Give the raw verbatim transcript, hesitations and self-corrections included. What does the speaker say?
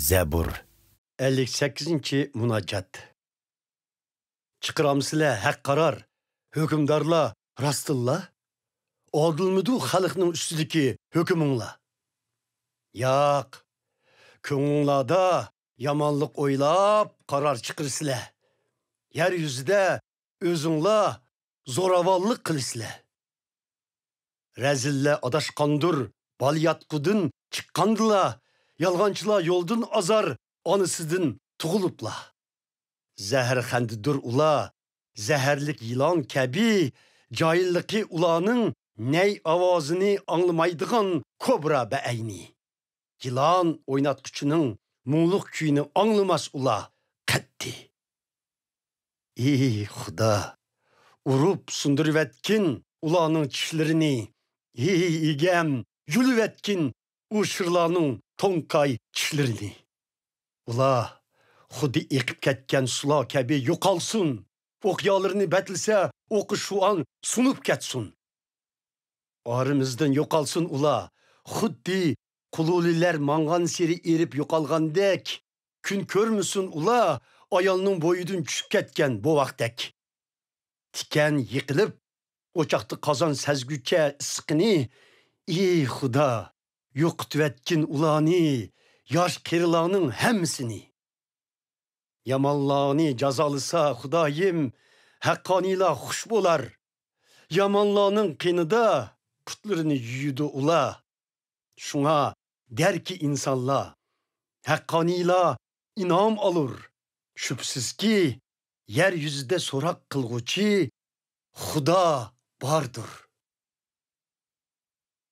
زەبۇر. ئەللىك سەككىزىنچى مۇناجات. چىقىرامسىلەر ھەق قارار، ھۆكۈمدارلار راستتىنلا؟ ئادىلمىدۇ خەلقنىڭ ئۈستىدىكى ھۆكۈمۈڭلار؟ ياق، كۆڭلۈڭلاردا يامانلىق ئويلاپ قارار چىقىرىسىلەر. يەر يۈزىدە ئۆزۈڭلار زوراۋانلىق قىلىسىلەر. رەزىللەر ئاداشقاندۇر بالىياتقۇدىن چىققاندىلا، يالغانچىلار يولدىن ئازار ئانىسىدىن تۇغۇلۇپلا. زەھەرخەندىدۇر ئۇلار، زەھەرلىك يىلان كەبى، جاھىللىقى ئۇلارنىڭ نەي ئاۋازىنى ئاڭلىمايدىغان كوبرا بەئەينى. يىلان ئويناتقۇچىنىڭ مۇڭلۇق كۈيىنى ئاڭلىماس ئۇلار قەتئىي. ئى خۇدا، ئۇرۇپ سۇندۇرۇۋەتكىن ئۇلارنىڭ چىشلىرىنى. ئى ئىگەم، يۇلۇۋەتكىن ئۇ شىرلارنىڭ توڭقاي چىشلىرىنى. ئۇلار خۇددى ئېقىپ كەتكەن سۇلار كەبى يوقالسۇن. ئوقيالىرىنى بەتلىسە، ئوقى شۇئان سۇنۇپ كەتسۇن. ئارىمىزدىن يوقالسۇن ئۇلار، خۇددى قۇلۇلىلەر ماڭغانسېرى ئېرىپ يوقالغاندەك. كۈن كۆرمىسۇن ئۇلار، ئايالنىڭ بويىدىن چۈشۈپ كەتكەن بوۋاقتەك. تىكەن يىقىلىپ، ئوچاقتا قازان سەزگۈچە ئىسسىقىنى، ئى خۇدا، يوقىتىۋەتكىن ئۇلارنى، ياش قېرىلارنىڭ ھەممىسىنى. يامانلارنى جازالىسا خۇدايىم، ھەققانىيلار خۇش بولار. يامانلارنىڭ قېنىدا پۇتلىرىنى يۇيىدۇ ئۇلار. شۇڭا دەركى ئىنسانلار، ھەققانىيلار ئىنئام ئالۇر. شۈبھىسىزكى، يەر يۈزىدە سوراق قىلغۇچى خۇدا باردۇر.